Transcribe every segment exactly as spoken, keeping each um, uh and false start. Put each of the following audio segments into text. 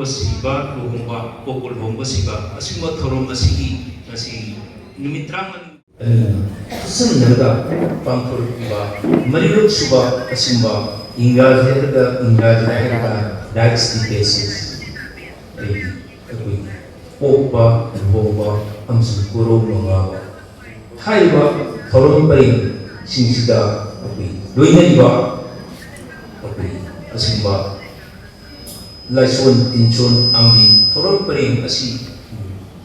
ꯁꯤꯕ ꯂꯨꯍꯣꯡꯕ, ꯄꯣꯛꯄ ꯂꯨꯍꯣꯡꯕ ꯁꯤꯕ, ꯑꯁꯤꯒꯨꯝꯕ ꯊꯧꯔꯝ ꯑꯁꯤꯒꯤ ꯉꯁꯤ ꯅꯨꯃꯤꯠ ꯇꯔꯥꯃꯉꯥꯅꯤ ꯑꯅꯤꯅ ꯈꯨꯠꯁꯝꯅꯔꯒ ꯄꯥꯡꯊꯣꯔꯛꯂꯤꯕ ꯃꯔꯤꯔꯛ ꯁꯨꯕ ꯑꯁꯤꯒꯨꯝꯕ ꯏꯪꯒ꯭ꯔꯥꯖꯤꯗ, ꯏꯪꯒ꯭ꯔꯥꯖꯤꯗ ꯍꯥꯏꯔꯒ ꯔꯥꯏꯠꯁ ꯗꯤ ꯄꯦꯁꯦꯁ ꯑꯩꯈꯣꯏꯒꯤ ꯄꯣꯛꯄ, ꯂꯨꯍꯣꯡꯕ ꯑꯃꯁꯨꯡ ꯀꯣꯔꯧ ꯅꯣꯡꯉꯥꯕ ꯍꯥꯏꯔꯤꯕ ꯊꯧꯔꯝ ꯄꯔꯦꯡꯁꯤꯡꯁꯤꯗ ꯑꯩꯈꯣꯏ ꯂꯣꯏꯅꯔꯤꯕ ꯑꯩꯈꯣꯏ ꯑꯁꯤꯒꯨꯝꯕ ꯂꯥꯏꯁꯣꯟ ꯇꯤꯟꯁꯣꯟ ꯑꯃꯗꯤ ꯊꯧꯔꯝ ꯄꯔꯦꯡ ꯑꯁꯤ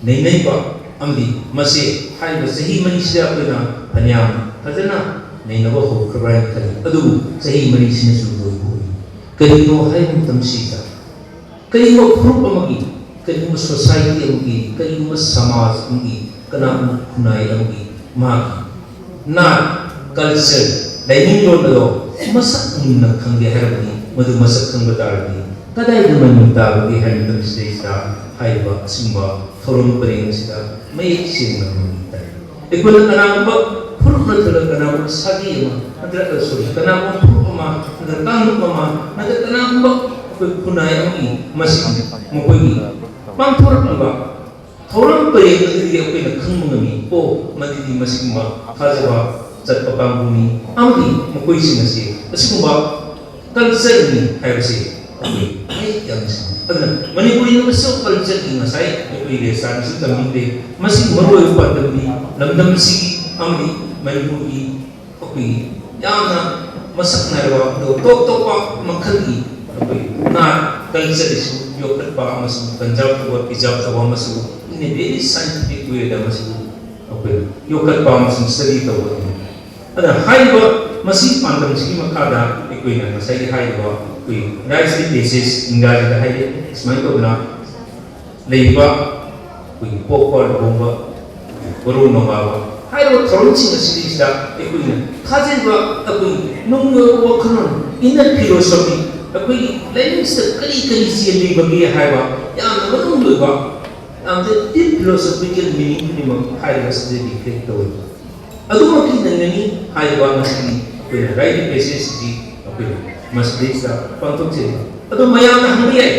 ꯅꯩꯅꯔꯤꯕ ꯑꯃꯗꯤ ꯃꯁꯦ ꯍꯥꯏꯔꯤꯕ ꯆꯍꯤ ꯃꯔꯤꯁꯤꯗ ꯑꯩꯈꯣꯏꯅ ꯐꯅꯌꯥꯝ ꯐꯖꯅ ꯅꯩꯅꯕ ꯍꯧꯈ꯭ꯔꯕ꯭ꯔꯥ ꯍꯥꯏꯅ ꯈꯜꯂꯤ꯫ ꯑꯗꯨꯕꯨ ꯆꯍꯤ ꯃꯔꯤꯁꯤꯅꯁꯨ ꯂꯣꯏꯕ ꯑꯣꯏ꯫ ꯀꯔꯤꯒꯤꯅꯣ ꯍꯥꯏꯕ ꯃꯇꯝꯁꯤꯗ ꯀꯔꯤꯒꯨꯝꯕ ꯐꯨꯔꯨꯞ ꯑꯃꯒꯤ, ꯀꯔꯤꯒꯨꯝꯕ ꯁꯣꯁꯥꯏꯇꯤ ꯑꯃꯒꯤ, ꯀꯔꯤꯒꯨꯝꯕ ꯁꯃꯥꯖ ꯑꯃꯒꯤ, ꯀꯅꯥꯒꯨꯝꯕ ꯈꯨꯟꯅꯥꯏ ꯑꯃꯒꯤ ꯃꯥꯒꯤ ꯅꯥꯠ, ꯀꯜꯆꯔ, ꯂꯥꯏꯅꯤꯡꯂꯣꯟ ꯑꯗꯣ ꯃꯁꯛ ꯃꯨꯟꯅ ꯈꯪꯒꯦ ꯍꯥꯏꯔꯕꯗꯤ, ꯃꯗꯨ ꯃꯁꯛ ꯈꯪꯕ ꯇꯥꯔꯗꯤ ꯀꯗꯥꯏꯗ ꯃꯃꯤ ꯇꯥꯕꯒꯦ ꯍꯥꯏꯕ ꯃꯇꯝꯁꯤꯗꯩꯁꯤꯗ ꯍꯥꯏꯔꯤꯕ ꯑꯁꯤꯒꯨꯝꯕ ꯊꯧꯔꯝ ꯄꯔꯦꯡ ꯑꯁꯤꯗ ꯃꯌꯦꯛ ꯁꯦꯡꯅ ꯃꯃꯤ ꯇꯥꯏ꯫ ꯑꯩꯈꯣꯏꯅ ꯀꯅꯥꯒꯨꯝꯕ ꯐꯨꯔꯨꯞ ꯅꯠꯇ꯭ꯔꯒ ꯀꯅꯥꯒꯨꯝꯕ ꯁꯥꯒꯩ ꯑꯃ ꯅꯠꯇ꯭ꯔꯒ, ꯁꯣꯔꯤ, ꯀꯅꯥꯒꯨꯝꯕ ꯐꯨꯔꯨꯞ ꯑꯃ ꯅꯠꯇ꯭ꯔꯒ ꯀꯥꯡꯂꯨꯞ ꯑꯃ ꯅꯠꯇ꯭ꯔꯒ ꯀꯅꯥꯒꯨꯝꯕ ꯑꯩꯈꯣꯏ ꯈꯨꯟꯅꯥꯏ ꯑꯃꯒꯤ ꯃꯁꯤꯡ ꯃꯈꯣꯏꯒꯤ ꯄꯥꯡꯊꯣꯔꯛꯂꯤꯕ ꯊꯧꯔꯝ ꯄꯔꯦꯡ ꯑꯗꯨꯗꯒꯤ ꯑꯩꯈꯣꯏꯅ ꯈꯪꯕ ꯉꯝꯃꯤ꯫ ꯑꯣ, ꯃꯗꯨꯗꯤ ꯃꯁꯤꯒꯨꯝꯕ ꯊꯥꯖꯕ ꯆꯠꯄ ꯀꯥꯡꯕꯨꯅꯤ ꯑꯃꯗꯤ ꯃꯈꯣꯏꯁꯤꯡ ꯑꯁꯤ ꯑꯁꯤꯒꯨꯝꯕ ꯀꯜꯆꯔꯅꯤ ꯍꯥꯏꯕꯁꯤ ꯑꯩꯈꯣꯏ ꯃꯌꯦꯛ ꯌꯥꯝꯅ ꯁꯦꯡꯏ꯫ ꯑꯗꯨꯅ ꯃꯅꯤꯄꯨꯔꯤ ꯌꯨꯅꯤꯚꯔꯁꯦꯜ ꯀꯜꯆꯔꯒꯤ ꯉꯁꯥꯏ ꯑꯩꯈꯣꯏ ꯔꯦꯁꯇꯥꯔꯅꯁꯨ ꯇꯝꯅꯤꯡꯗꯦ꯫ ꯃꯁꯤꯒꯤ ꯃꯔꯨꯑꯣꯏꯕ ꯄꯥꯟꯗꯝꯗꯤ ꯂꯝꯗꯝꯁꯤꯒꯤ ꯑꯃꯗꯤ ꯃꯅꯤꯄꯨꯔꯒꯤ ꯑꯩꯈꯣꯏꯒꯤ ꯌꯥꯝꯅ ꯃꯁꯛ ꯅꯥꯏꯔꯕ ꯑꯗꯨꯒ ꯇꯣꯞ ꯇꯣꯞꯄ ꯃꯈꯜꯒꯤ ꯑꯩꯈꯣꯏ ꯅꯥꯠ ꯀꯜꯆꯔꯁꯨ ꯌꯣꯛꯈꯠꯄ ꯑꯃꯁꯨꯡ ꯀꯟꯖꯥꯔꯕ ꯇꯧꯕ, ꯄ꯭ꯔꯤꯖꯥꯔꯕ ꯇꯧꯕ ꯑꯃꯁꯨ in a very scientific way ꯗ ꯃꯁꯤꯕꯨ ꯑꯩꯈꯣꯏ ꯌꯣꯛꯈꯠꯄ ꯑꯃꯁꯨꯡ ꯁ꯭ꯇꯗꯤ ꯇꯧꯕ ꯑꯗꯨꯅꯤ꯫ ꯑꯗꯨꯅ ꯍꯥꯏꯔꯤꯕ ꯃꯁꯤꯒꯤ ꯄꯥꯟꯗꯝꯁꯤꯒꯤ ꯃꯈꯥꯗ ꯑꯩꯈꯣꯏꯅ ꯉꯁꯥꯏꯒꯤ ꯍꯥꯏꯔꯤꯕ ꯑꯩꯈꯣꯏ ꯔꯥꯏꯠꯁ ꯗꯤ ꯄꯦꯁꯦꯁ ꯏꯪꯒ꯭ꯔꯥꯖꯤꯗ ꯍꯥꯏꯔꯦ꯫ ꯁꯨꯃꯥꯏꯅ ꯇꯧꯗꯅ ꯂꯩꯔꯤꯕ ꯑꯩꯈꯣꯏꯒꯤ ꯄꯣꯛꯄ, ꯂꯨꯍꯣꯡꯕ, ꯀꯣꯔꯧ ꯅꯣꯡꯉꯥꯕ ꯍꯥꯏꯔꯤꯕ ꯊꯧꯔꯝꯁꯤꯡ ꯑꯁꯤꯗꯩꯁꯤꯗ ꯑꯩꯈꯣꯏꯅ ꯊꯥꯖꯔꯤꯕ ꯑꯩꯈꯣꯏꯒꯤ ꯅꯨꯡꯒꯤ ꯑꯣꯏꯕ ꯋꯥꯈꯜꯂꯣꯟ, inner philosophy, ꯑꯩꯈꯣꯏꯒꯤ ꯂꯥꯏꯅꯤꯡꯁꯤꯗ ꯀꯔꯤ ꯀꯔꯤ ꯆꯦꯜꯂꯤꯕꯒꯦ ꯍꯥꯏꯕ ꯌꯥꯝꯅ ꯃꯅꯨꯡꯒꯤ ꯑꯣꯏꯕ, ꯌꯥꯝꯅ deep philosophical meaning ꯈꯨꯗꯤꯡꯃꯛ ꯍꯥꯏꯔꯤꯕ ꯑꯁꯤꯗ reflect ꯇꯧꯏ꯫ ꯑꯗꯨꯃꯛꯀꯤ ꯅꯪꯒꯅꯤ ꯍꯥꯏꯔꯤꯕ ꯉꯁꯤꯒꯤ ꯑꯩꯈꯣꯏꯅ ꯔꯥꯏꯠ ꯗꯤ ꯄꯦꯁꯦꯁ ꯑꯁꯤ ꯑꯩꯈꯣꯏꯅ ꯃꯁꯤꯗꯩꯁꯤꯗ ꯄꯥꯡꯊꯣꯛꯆꯔꯤꯕ꯫ ꯑꯗꯣ ꯃꯌꯥꯝꯅ ꯍꯪꯕ ꯌꯥꯏ,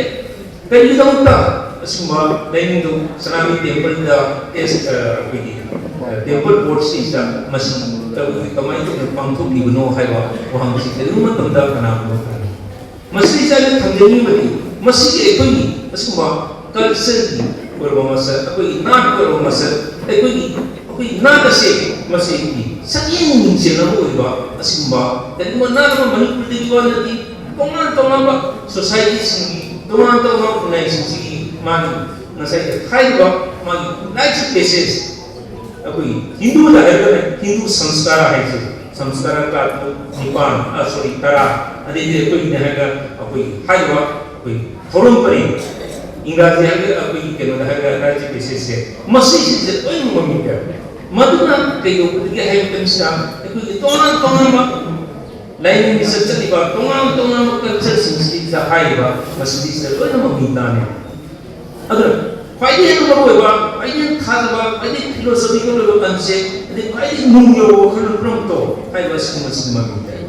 ꯀꯔꯤꯒꯤꯗꯃꯛꯇ ꯑꯁꯤꯒꯨꯝꯕ ꯂꯥꯏꯅꯤꯡꯗꯨ ꯁꯅꯥꯃꯍꯤ ꯇꯦꯝꯄꯜꯗ, ꯑꯦꯁ ꯑꯩꯈꯣꯏꯒꯤ ꯇꯦꯝꯄꯜ ꯕꯣꯔꯗꯁꯤꯡꯁꯤꯗ ꯃꯁꯤ ꯇꯧꯏ, ꯀꯃꯥꯏꯅ ꯇꯧꯅ ꯄꯥꯡꯊꯣꯛꯂꯤꯕꯅꯣ ꯍꯥꯏꯕ ꯋꯥꯍꯪꯁꯤ ꯀꯔꯤꯒꯨꯝꯕ ꯃꯇꯝꯗ ꯀꯅꯥꯒꯨꯝꯕ ꯈꯔꯅ ꯃꯁꯤꯗ ꯑꯩꯅ ꯊꯝꯖꯅꯤꯡꯕꯗꯤ, ꯃꯁꯤꯒꯤ ꯑꯩꯈꯣꯏꯒꯤ ꯑꯁꯤꯒꯨꯝꯕ ꯀꯜꯆꯔꯒꯤ ꯑꯣꯏꯔꯕ ꯃꯁꯛ, ꯑꯩꯈꯣꯏꯒꯤ ꯅꯥꯠꯀꯤ ꯑꯣꯏꯔꯕ ꯃꯁꯛ, ꯑꯩꯈꯣꯏꯒꯤ ꯑꯩꯈꯣꯏꯒꯤ ꯅꯥꯠ ꯑꯁꯦ ꯃꯁꯤꯒꯤ ꯁꯛꯌꯦꯡ ꯃꯤꯡꯁꯦꯜ ꯑꯃ ꯑꯣꯏꯕ ꯑꯁꯤꯒꯨꯝꯕ ꯀꯔꯤꯒꯨꯝꯕ ꯅꯥꯠ ꯑꯃ ꯃꯅꯤꯄꯨꯔꯗꯒꯤ ꯋꯥ ꯅꯠꯇꯦ, ꯇꯣꯉꯥꯟ ꯇꯣꯉꯥꯟꯕ ꯁꯣꯁꯥꯏꯇꯤꯁꯤꯡꯒꯤ, ꯇꯣꯉꯥꯟ ꯇꯣꯉꯥꯟꯕ ꯈꯨꯟꯅꯥꯏꯁꯤꯡꯁꯤꯒꯤ ꯃꯥꯒꯤ ꯉꯁꯥꯏꯒꯤ ꯍꯥꯏꯔꯤꯕ ꯃꯥꯒꯤ ꯂꯥꯏꯠ ꯄꯦꯁꯦꯖ, ꯑꯩꯈꯣꯏꯒꯤ ꯍꯤꯟꯗꯨꯗ ꯍꯥꯏꯔꯒꯅ ꯍꯤꯟꯗꯨ ꯁꯪꯁꯀꯥꯔ ꯍꯥꯏꯁꯦ, ꯁꯪꯁꯀꯥꯔ ꯀꯥꯔꯠ ꯅꯤꯄꯥꯟ, ꯑ, ꯁꯣꯔꯤ, ꯇꯔꯥ, ꯑꯗꯩꯗꯤ ꯑꯩꯈꯣꯏꯒꯤꯅꯦ ꯍꯥꯏꯔꯒ ꯑꯩꯈꯣꯏ ꯍꯥꯏꯔꯤꯕ ꯑꯩꯈꯣꯏ ꯊꯧꯔꯝ ꯄꯔꯤꯡ, ꯏꯪꯒ꯭ꯔꯥꯖꯤ ꯍꯥꯏꯔꯒ ꯑꯩꯈꯣꯏꯒꯤ ꯀꯩꯅꯣꯗ ꯍꯥꯏꯔꯒ ꯂꯥꯏꯠ ꯄꯦꯁꯦꯖꯁꯦ, ꯃꯁꯤꯁꯤꯡꯁꯦ ꯂꯣꯏꯅꯃꯛ ꯃꯃꯤꯡ ꯄꯤꯔꯛꯑꯦ꯫ ꯃꯗꯨꯅ ꯀꯩꯗꯧꯕꯗꯒꯤ ꯍꯥꯏꯕ ꯃꯇꯝꯁꯤꯗ ꯑꯩꯈꯣꯏꯒꯤ ꯇꯣꯉꯥꯟ ꯇꯣꯉꯥꯟꯕ ꯂꯥꯏꯅꯤꯡꯒꯤ ꯆꯠꯆꯔꯤꯕ ꯇꯣꯉꯥꯟ ꯇꯣꯉꯥꯟꯕ ꯀꯜꯆꯔꯁꯤꯡꯁꯤꯗ ꯍꯥꯏꯔꯤꯕ ꯃꯁꯤꯗꯩꯁꯤꯗ ꯂꯣꯏꯅꯃꯛ ꯃꯤꯡ ꯇꯥꯟꯅꯩ꯫ ꯑꯗꯨꯅ ꯈ꯭ꯋꯥꯏꯗꯒꯤ ꯍꯦꯟꯅ ꯃꯔꯨ ꯑꯣꯏꯕ, ꯈ꯭ꯋꯥꯏꯗꯒꯤ ꯍꯦꯟꯅ ꯊꯥꯖꯕ, ꯈ꯭ꯋꯥꯏꯗꯒꯤ ꯐꯤꯂꯣꯁꯣꯐꯤꯀꯦꯜ ꯑꯣꯏꯕ ꯀꯟꯁꯦꯞ, ꯑꯗꯩ ꯈ꯭ꯋꯥꯏꯗꯒꯤ ꯅꯨꯡ ꯌꯧꯕ ꯋꯥꯈꯜꯂꯣꯟ ꯄꯨꯝꯅꯃꯛꯇꯣ ꯍꯥꯏꯔꯤꯕ ꯑꯁꯤꯒꯨꯝꯕꯁꯤꯅ ꯃꯃꯤꯡ ꯇꯥꯏ꯫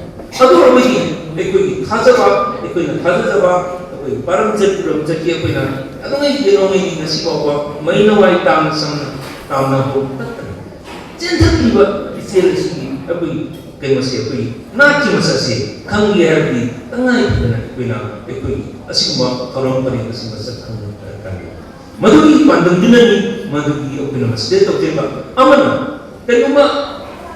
ꯑꯗꯨ ꯑꯣꯏꯔꯕꯗꯤ ꯑꯩꯈꯣꯏꯒꯤ ꯊꯥꯖꯕ, ꯑꯩꯈꯣꯏꯅ ꯊꯥꯖꯖꯕ, ꯑꯩꯈꯣꯏꯒꯤ ꯄꯥꯔꯝ ꯆꯠ ꯄꯨꯔꯝ ꯆꯠꯀꯤ ꯑꯩꯈꯣꯏꯅ ꯑꯗꯨꯉꯩ ꯀꯩꯗꯧꯉꯩꯒꯤ ꯉꯁꯤ ꯐꯥꯎꯕ ꯃꯩ ꯅꯋꯥꯏ ꯇꯥꯡꯅ ꯁꯝꯅ ꯇꯥꯝꯅ ꯍꯧ ꯇꯠꯇꯅ ꯆꯦꯟꯊꯠꯂꯤꯕ ꯏꯆꯦꯜ ꯑꯁꯤꯒꯤ ꯑꯩꯈꯣꯏꯒꯤ ꯀꯩꯅꯣꯁꯦ, ꯑꯩꯈꯣꯏꯒꯤ ꯅꯥꯠꯀꯤ ꯃꯁꯛꯁꯦ ꯈꯪꯒꯦ ꯍꯥꯏꯔꯕꯗꯤ ꯇꯉꯥꯏ ꯐꯗꯅ ꯑꯩꯈꯣꯏꯅ ꯑꯩꯈꯣꯏꯒꯤ ꯑꯁꯤꯒꯨꯝꯕ ꯊꯧꯔꯝ ꯄꯔꯤꯡ ꯑꯁꯤ ꯃꯁꯛ ꯈꯪꯕ ꯗꯔꯀꯥꯔ ꯂꯩ꯫ ꯃꯗꯨꯒꯤ ꯄꯥꯟꯗꯝꯗꯨꯅꯅꯤ ꯃꯗꯨꯒꯤ ꯑꯩꯈꯣꯏꯅ ꯃꯁꯤꯗ ꯇꯧꯖꯔꯤꯕ꯫ ꯑꯃꯅ ꯀꯔꯤꯒꯨꯝꯕ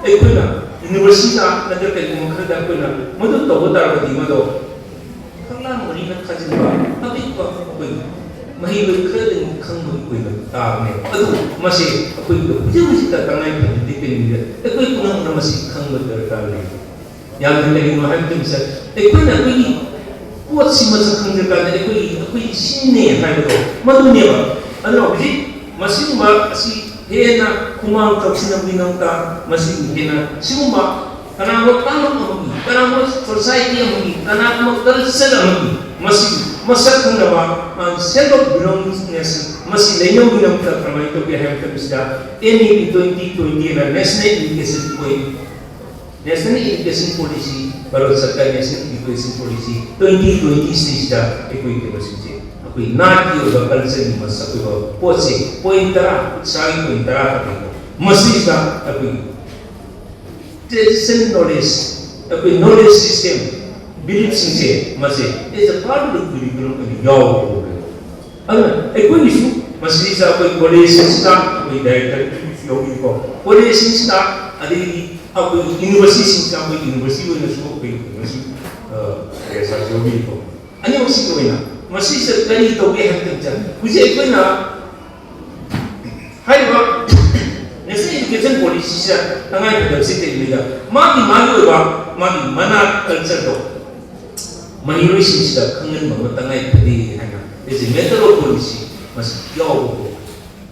ꯑꯩꯈꯣꯏꯅ ꯌꯨꯅꯤꯚꯔꯁꯤꯇꯤꯗ ꯅꯠꯇ꯭ꯔꯒ ꯀꯔꯤꯒꯨꯝꯕ ꯈꯔꯗ ꯑꯩꯈꯣꯏꯅ ꯃꯗꯨ ꯇꯧꯕ ꯇꯥꯔꯒꯗꯤ ꯃꯗꯣ ꯐꯛꯂꯥꯡ ꯃꯔꯤꯅ ꯈꯥꯖꯤꯟꯕ ꯑꯄꯤꯛꯄ ꯑꯩꯈꯣꯏꯒꯤ ꯃꯍꯩꯔꯣꯏ ꯈꯔꯗꯪ ꯈꯪꯕꯒꯤ ꯑꯣꯏꯕ ꯇꯥꯕꯅꯦꯕ꯫ ꯑꯗꯨ ꯃꯁꯤ ꯑꯩꯈꯣꯏꯒꯤ ꯍꯧꯖꯤꯛ ꯍꯧꯖꯤꯛꯇ ꯇꯉꯥꯏ ꯐꯗꯦ ꯀꯔꯤꯒꯤꯗ ꯑꯩꯈꯣꯏ ꯄꯨꯝꯅꯃꯛꯅ ꯃꯁꯤ ꯈꯪꯕ ꯗꯔꯀꯥꯔ ꯂꯩ꯫ ꯌꯥꯝꯅ ꯀꯔꯤꯒꯤꯅꯣ ꯍꯥꯏꯕ ꯃꯇꯝꯁꯤꯗ ꯑꯩꯈꯣꯏꯅ ꯑꯩꯈꯣꯏꯒꯤ ꯄꯣꯠꯁꯤ ꯃꯁꯛ ꯈꯪꯗ꯭ꯔꯀꯥꯟꯗ ꯑꯩꯈꯣꯏꯒꯤ, ꯑꯩꯈꯣꯏꯒꯤ ꯁꯤꯅꯦ ꯍꯥꯏꯕꯗꯣ ꯃꯗꯨꯅꯦꯕ꯫ ꯑꯗꯨꯅ ꯍꯧꯖꯤꯛ ꯃꯁꯤꯒꯨꯝꯕ ꯑꯁꯤ ꯍꯦꯟꯅ ꯈꯨꯃꯥꯡ ꯊꯧꯁꯤꯟꯅꯕꯒꯤꯗꯃꯛꯇ ꯃꯁꯤꯕꯨ ꯍꯦꯟꯅ ꯁꯤꯒꯨꯝꯕ ꯀꯅꯥꯒꯨꯝꯕ ꯀꯥꯡꯂꯨꯞ ꯑꯃꯒꯤ, ꯀꯅꯥꯒꯨꯝꯕ ꯁꯣꯁꯥꯏꯇꯤ ꯑꯃꯒꯤ, ꯀꯅꯥꯒꯨꯝꯕ ꯀꯜꯆꯔ ꯑꯃꯒꯤ ꯃꯁꯤ ꯃꯁꯛ ꯈꯪꯅꯕ, ꯃꯥꯒꯤ sense of belongingness ꯃꯁꯤ ꯂꯩꯅꯕꯒꯤꯗꯃꯛꯇ ꯀꯃꯥꯏꯅ ꯇꯧꯒꯦ ꯍꯥꯏꯕ ꯃꯇꯝꯁꯤꯗ N E P twenty twenty ꯍꯥꯏꯅ National Education Poi-, National Education Policy, Bharat ꯁꯔꯀꯥꯔ National Education Policy twenty twenty ꯁꯤꯗꯩꯁꯤꯗ ꯑꯩꯈꯣꯏ ꯀꯩꯅꯣꯁꯤꯡꯁꯦ ꯑꯩꯈꯣꯏ ꯅꯥꯠꯀꯤ ꯑꯣꯏꯕ ꯀꯜꯆꯔꯒꯤ ꯃꯁꯛ ꯑꯣꯏꯕ ꯄꯣꯠꯁꯦ ꯄꯣꯏꯟ ꯇꯔꯥ, ꯏꯁꯥꯒꯤ ꯄꯣꯏꯟ ꯇꯔꯥ ꯈꯛꯇꯅꯤꯀꯣ꯫ ꯃꯁꯤꯗ ꯑꯩꯈꯣꯏ ꯇ꯭ꯔꯦꯗꯤꯁꯅꯦꯜ ꯅꯣꯂꯦꯖ, ꯑꯩꯈꯣꯏ ꯅꯣꯂꯦꯖ ꯁꯤꯁꯇꯦꯝ, ꯕꯤꯂꯤꯐꯁꯤꯡꯁꯦ ꯃꯁꯦ ꯑꯦꯖ ꯑ ꯄꯥꯔꯠ ꯑꯣꯐ ꯀꯔꯤꯀꯨꯂꯝ ꯑꯣꯏꯅ ꯌꯥꯎꯕ ꯄ꯭ꯔꯣꯒ꯭ꯔꯥꯝ꯫ ꯑꯗꯨꯅ ꯑꯩꯈꯣꯏꯒꯤꯁꯨ ꯃꯁꯤꯗ ꯑꯩꯈꯣꯏ ꯀꯣꯂꯦꯖꯁꯤꯡꯁꯤꯗ ꯑꯩꯈꯣꯏ ꯗꯥꯏꯔꯦꯛꯇꯔ ꯌꯥꯎꯕꯤꯀꯣ, ꯀꯣꯂꯦꯖꯁꯤꯡꯁꯤꯗ, ꯑꯗꯒꯤꯗꯤ ꯑꯩꯈꯣꯏ ꯌꯨꯅꯤꯚꯔꯁꯤꯇꯤꯁꯤꯡꯁꯤꯗ, ꯑꯩꯈꯣꯏ ꯌꯨꯅꯤꯚꯔꯁꯤꯇꯤ ꯑꯣꯏꯅꯁꯨ ꯑꯩꯈꯣꯏ ꯌꯨꯅꯤꯚꯔꯁꯤꯇꯤ ꯔꯦꯁꯔꯁ ꯌꯥꯎꯕꯤꯀꯣ꯫ ꯑꯅꯤꯃꯛꯁꯤꯒꯤ ꯑꯣꯏꯅ ꯃꯁꯤꯁꯤꯗ ꯀꯔꯤ ꯇꯧꯒꯦ ꯍꯥꯏꯕ ꯃꯇꯝꯗ, ꯍꯧꯖꯤꯛ ꯑꯩꯈꯣꯏꯅ ꯍꯥꯏꯔꯤꯕ ꯅꯦꯁꯅꯦꯜ ꯏꯗꯨꯀꯦꯁꯟ ꯄꯣꯂꯤꯁꯤꯁꯤꯗ ꯇꯉꯥꯏ ꯐꯗꯕꯁꯤ ꯀꯔꯤꯒꯤꯅꯣꯗ, ꯃꯥꯒꯤ ꯃꯥꯒꯤ ꯑꯣꯏꯕ ꯃꯥꯒꯤ ꯃꯅꯥ ꯀꯜꯆꯔꯗꯣ ꯃꯍꯩꯔꯣꯏꯁꯤꯡꯁꯤꯗ ꯈꯪꯍꯟꯕ ꯑꯃ ꯇꯉꯥꯏ ꯐꯗꯦ ꯍꯥꯏꯅ as a matter of policy ꯃꯁꯤ ꯌꯥꯎꯕ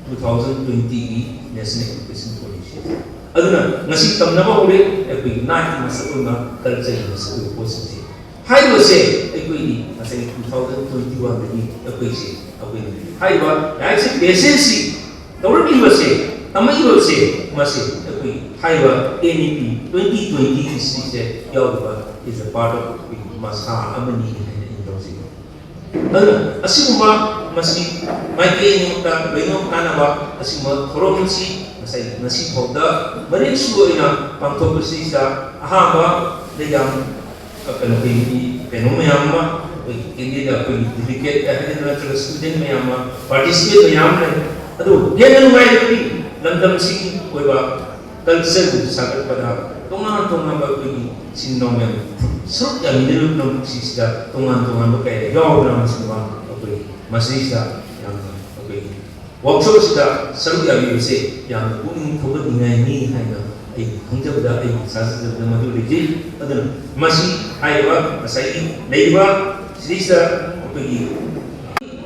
ꯇꯨ ꯊꯥꯎꯖꯟ ꯇ꯭ꯋꯦꯟꯇꯤꯒꯤ ꯅꯦꯁꯅꯦꯜ ꯏꯗꯨꯀꯦꯁꯟ ꯄꯣꯂꯤꯁꯤ꯫ ꯑꯗꯨꯅ ꯉꯁꯤ ꯇꯝꯅꯕ ꯍꯧꯔꯦ ꯑꯩꯈꯣꯏꯒꯤ ꯅꯥꯠꯀꯤ ꯃꯁꯛ ꯑꯣꯏꯕ, ꯀꯜꯆꯔꯒꯤ ꯃꯁꯛ ꯑꯣꯏꯕ ꯄꯣꯠꯁꯤꯡꯁꯦ꯫ ꯍꯥꯏꯔꯤꯕꯁꯦ ꯑꯩꯈꯣꯏꯒꯤ ꯉꯁꯥꯏꯒꯤ ꯇꯨ ꯊꯥꯎꯖꯟ ꯇ꯭ꯋꯦꯟꯇꯤ ꯋꯥꯟꯗꯒꯤ ꯑꯩꯈꯣꯏꯁꯦ ꯑꯩꯈꯣꯏꯅ ꯍꯥꯏꯔꯤꯕ ꯂꯥꯏꯔꯤꯛꯁꯦ ꯄꯦꯁꯦꯟꯁꯁꯤ ꯇꯧꯔꯛꯂꯤꯕꯁꯦ, ꯇꯝꯃꯛꯂꯤꯕꯁꯦ, ꯃꯁꯤ ꯑꯩꯈꯣꯏ ꯍꯥꯏꯔꯤꯕ ꯑꯦꯟ ꯏ ꯄꯤ ꯇ꯭ꯋꯦꯟꯇꯤ ꯇ꯭ꯋꯦꯟꯇꯤ ꯍꯤꯁꯇ꯭ꯔꯤꯁꯦ ꯌꯥꯎꯔꯤꯕ is a part of ꯑꯩꯈꯣꯏꯒꯤ ꯃꯁꯥ ꯑꯃꯅꯤ ꯍꯥꯏꯅ ꯑꯩꯅ ꯂꯧꯖꯩ꯫ ꯑꯗꯨꯅ ꯑꯁꯤꯒꯨꯝꯕ ꯃꯁꯤ ꯃꯥꯏꯀꯩ ꯑꯅꯤꯃꯛꯇ ꯂꯣꯏꯅꯃꯛ ꯀꯥꯟꯅꯕ ꯑꯁꯤꯒꯨꯝꯕ ꯊꯧꯔꯝ ꯑꯁꯤ ꯉꯁꯥꯏ ꯉꯁꯤ ꯐꯥꯎꯗ ꯃꯔꯤꯛꯁꯨ ꯑꯣꯏꯅ ꯄꯥꯡꯊꯣꯛꯄꯁꯤꯗ ꯑꯍꯥꯟꯕ ꯂꯩꯌꯥꯝ ꯀꯩꯅꯣ, ꯑꯩꯈꯣꯏꯒꯤ ꯀꯩꯅꯣ ꯃꯌꯥꯝ ꯑꯃ, ꯑꯩꯈꯣꯏꯒꯤ ꯀꯦꯟꯗꯤꯗꯦꯠ, ꯑꯩꯈꯣꯏꯒꯤ ꯗꯦꯂꯤꯒꯦꯠ ꯍꯥꯏꯒꯗ꯭ꯔꯥ ꯅꯠꯇ꯭ꯔꯒ ꯁ꯭ꯇꯨꯗꯦꯟ ꯃꯌꯥꯝ ꯑꯃ, ꯄꯥꯔꯇꯤꯁꯤꯄꯦꯠ ꯃꯌꯥꯝ ꯑꯃ ꯂꯩ꯫ ꯑꯗꯨꯕꯨ ꯍꯦꯟꯅ ꯅꯨꯡꯉꯥꯏꯔꯤꯕꯗꯤ ꯂꯝꯗꯝꯁꯤꯒꯤ ꯑꯣꯏꯕ ꯀꯜꯆꯔꯕꯨ ꯁꯥꯒꯠꯄꯗ ꯇꯣꯉꯥꯟ ꯇꯣꯉꯥꯟꯕ ꯑꯩꯈꯣꯏꯒꯤ ꯏꯆꯤꯟ ꯏꯅꯥꯎ ꯃꯌꯥꯝ ꯁꯔꯨꯛ ꯌꯥꯃꯤꯟꯅꯔꯤꯕ ꯄꯨꯝꯅꯃꯛꯁꯤꯗ ꯇꯣꯉꯥꯟ ꯇꯣꯉꯥꯟꯕ ꯀꯌꯥ ꯌꯥꯎꯕꯅ ꯑꯃꯁꯨꯡ ꯑꯩꯈꯣꯏ ꯃꯁꯤꯗꯩꯁꯤꯗ ꯌꯥꯝꯅ ꯑꯩꯈꯣꯏꯒꯤ ꯋꯥꯛꯁꯣꯞꯁꯤꯗ ꯁꯔꯨꯛ ꯌꯥꯕꯤꯕꯁꯦ ꯌꯥꯝꯅ ꯄꯨꯛꯅꯤꯡ ꯊꯧꯒꯠꯅꯤꯡꯉꯥꯏꯅꯤ ꯍꯥꯏꯅ ꯑꯩ ꯈꯪꯖꯕꯗ, ꯑꯩꯒꯤ ꯊꯥꯖꯖꯕꯗ ꯃꯗꯨ ꯂꯩꯖꯩ꯫ ꯑꯗꯨꯅ ꯃꯁꯤ ꯍꯥꯏꯔꯤꯕ ꯉꯁꯥꯏꯒꯤ ꯂꯩꯔꯤꯕ ꯁꯤꯗꯩꯁꯤꯗ ꯑꯩꯈꯣꯏꯒꯤ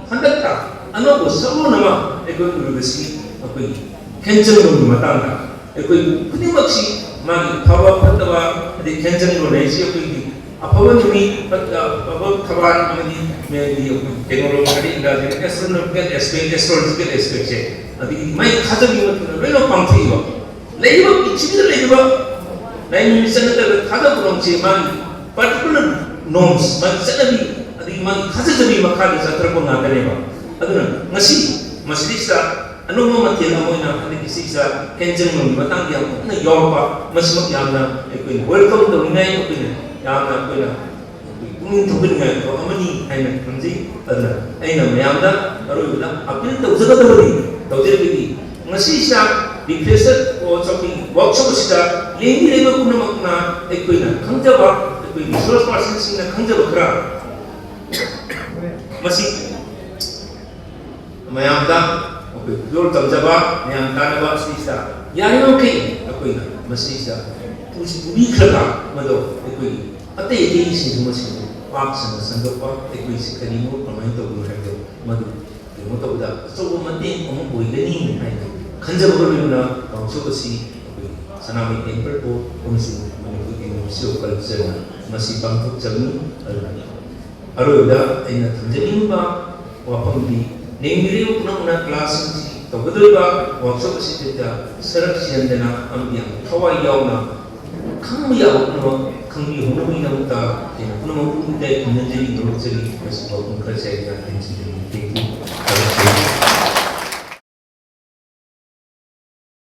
ꯍꯟꯗꯛꯇ ꯑꯅꯧꯕ ꯁꯛꯂꯣꯟ ꯑꯃ ꯑꯩꯈꯣꯏ ꯎꯔꯤꯕꯁꯤ ꯑꯩꯈꯣꯏꯒꯤ ꯈꯦꯟꯖꯪꯂꯣꯟꯒꯤ ꯃꯇꯥꯡꯗ꯫ ꯑꯩꯈꯣꯏ ꯈꯨꯗꯤꯡꯃꯛꯁꯤ ꯃꯥꯒꯤ ꯐꯕ ꯐꯠꯇꯕ, ꯑꯗꯩ ꯈꯦꯟꯖꯪꯂꯣꯟ ꯍꯥꯏꯁꯤ ꯑꯩꯈꯣꯏꯒꯤ ꯑꯐꯕ ꯅꯨꯃꯤꯠ, ꯐꯠꯇ-, ꯑꯐꯕ ꯊꯕꯥꯟ ꯑꯃꯗꯤ ꯃꯦꯟꯒꯤ ꯑꯩꯈꯣꯏ ꯀꯩꯅꯣꯔꯣꯝ ꯍꯥꯏꯗꯤ ꯏꯪꯒ꯭ꯔꯥꯖꯤꯗ astronomical aspect, astrological aspectꯁꯦ, ꯑꯗꯒꯤ ꯃꯥꯏ ꯊꯥꯖꯕꯒꯤ ꯃꯇꯨꯡ ꯏꯟꯅ ꯂꯣꯏꯅꯃꯛ ꯄꯥꯡꯊꯣꯛꯏꯕ꯫ ꯂꯩꯔꯤꯕ ꯄ꯭ꯔꯤꯊꯤꯕꯤꯗ ꯂꯩꯔꯤꯕ ꯂꯥꯏꯅꯤꯡ ꯂꯤꯆꯠ ꯅꯠꯇ꯭ꯔꯒ ꯊꯥꯖ ꯄꯨꯝꯅꯃꯛꯁꯦ ꯃꯥꯒꯤ particular norms, ꯃꯥꯒꯤ ꯆꯠꯅꯕꯤ, ꯑꯗꯒꯤ ꯃꯥꯒꯤ ꯊꯥꯖꯖꯕꯒꯤ ꯃꯈꯥꯗ ꯆꯠꯊꯔꯛꯄ ꯉꯥꯛꯇꯅꯦꯕ꯫ ꯑꯗꯨꯅ ꯉꯁꯤ ꯃꯁꯤꯗꯩꯁꯤꯗ ꯑꯅꯧꯕ ꯃꯊꯦꯜ ꯑꯃ ꯑꯣꯏꯅ ꯍꯟꯗꯛꯀꯤ ꯁꯤꯁꯤꯗ ꯀꯦꯟꯖꯪ ꯂꯣꯟꯒꯤ ꯃꯇꯥꯡꯗ ꯌꯥꯝ ꯀꯨꯞꯅ ꯌꯥꯎꯔꯛꯄ, ꯃꯁꯤꯃꯛ ꯌꯥꯝꯅ ꯑꯩꯈꯣꯏꯅ welcome ꯇꯧꯅꯤꯡꯉꯥꯏ, ꯑꯩꯈꯣꯏꯅ ꯌꯥꯝꯅ ꯑꯩꯈꯣꯏꯅ ꯑꯩꯈꯣꯏ ꯄꯨꯛꯅꯤꯡ ꯊꯧꯒꯠꯅꯤꯡꯉꯥꯏ ꯊꯕꯛ ꯑꯃꯅꯤ ꯍꯥꯏꯅ ꯈꯟꯖꯩ꯫ ꯑꯗꯨꯅ ꯑꯩꯅ ꯃꯌꯥꯝꯗ ꯑꯔꯣꯏꯕꯗ appeal ꯇꯧꯖꯒꯗꯕꯅꯤ, ꯇꯧꯖꯔꯤꯕꯗꯤ ꯉꯁꯤꯁꯤꯗ refresher ꯆꯧꯀꯤ workshop ꯑꯁꯤꯗ ꯂꯦꯡꯕꯤꯔꯤꯕ ꯄꯨꯝꯅꯃꯛꯅ ꯑꯩꯈꯣꯏꯅ ꯈꯪꯖꯕ, ꯑꯩꯈꯣꯏꯒꯤ resource personꯁꯤꯡꯅ ꯈꯪꯖꯕ ꯈꯔ ꯃꯁꯤ ꯃꯌꯥꯝꯗ ꯑꯩꯈꯣꯏ ꯈꯨꯗꯣꯜ ꯇꯝꯖꯕ, ꯃꯌꯥꯝ ꯇꯥꯟꯅꯕ ꯑꯁꯤꯗ ꯌꯥꯔꯤꯕꯃꯈꯩ ꯑꯩꯈꯣꯏꯅ ꯃꯁꯤꯗ ꯄꯨ-, ꯄꯨꯕꯤꯈ꯭ꯔꯒ ꯃꯗꯣ ꯑꯩꯈꯣꯏꯒꯤ ꯑꯇꯩ ꯑꯇꯩꯁꯤꯡꯁꯨ ꯃꯁꯤꯕꯨ ꯄꯥꯛ ꯁꯟꯅ ꯁꯟꯗꯣꯛꯄ, ꯑꯩꯈꯣꯏꯁꯤ ꯀꯔꯤꯅꯣ, ꯀꯃꯥꯏꯅ ꯇꯧꯕꯅꯣ ꯍꯥꯏꯕꯗꯣ ꯃꯗꯨ ꯀꯩꯅꯣ ꯇꯧꯕꯗ ꯑꯆꯧꯕ ꯃꯇꯦꯡ ꯑꯃ ꯑꯣꯏꯒꯅꯤ ꯍꯥꯏꯅ ꯈꯟꯖꯕꯒ ꯂꯣꯏꯅꯅ ꯋꯥꯛꯁꯣꯞ ꯑꯁꯤ ꯑꯩꯈꯣꯏ ꯁꯅꯥꯃꯍꯤ Temple Board ꯑꯃꯁꯨꯡ ꯃꯅꯤꯄꯨꯔ University of Cultureꯅ ꯃꯁꯤ ꯄꯥꯡꯊꯣꯛꯆꯕꯅꯤ꯫ ꯑꯗꯨꯅ ꯑꯔꯣꯏꯕꯗ ꯑꯩꯅ ꯊꯝꯖꯅꯤꯡꯕ ꯋꯥꯐꯝꯗꯤ, ꯂꯦꯡꯕꯤꯔꯤꯕ ꯄꯨꯝꯅꯃꯛꯅ classꯁꯤꯡꯁꯤ ꯇꯧꯒꯗꯧꯔꯤꯕ ꯋꯥꯛꯁꯣꯞ ꯑꯁꯤꯗ ꯁꯔꯨꯛ ꯁꯤꯍꯟꯗꯅ ꯑꯃꯗꯤ ꯌꯥꯝꯅ ꯊꯋꯥꯏ ꯌꯥꯎꯅ ꯈꯪꯕ ꯌꯥꯕ ꯄꯨꯝꯅꯃꯛ ꯈꯪꯕꯤꯍꯧꯅꯕꯒꯤꯗꯃꯛꯇ ꯑꯩꯅ ꯄꯨꯝꯅꯃꯛꯄꯨ ꯏꯀꯥꯏ ꯈꯨꯝꯅꯖꯔꯤ, ꯅꯣꯂꯨꯛꯆꯔꯤ꯫ ꯃꯁꯤ ꯋꯥꯐꯝ ꯈꯔꯁꯦ ꯑꯩꯅ ꯍꯥꯏꯖꯅꯤꯡꯉꯤ꯫ Thank you꯫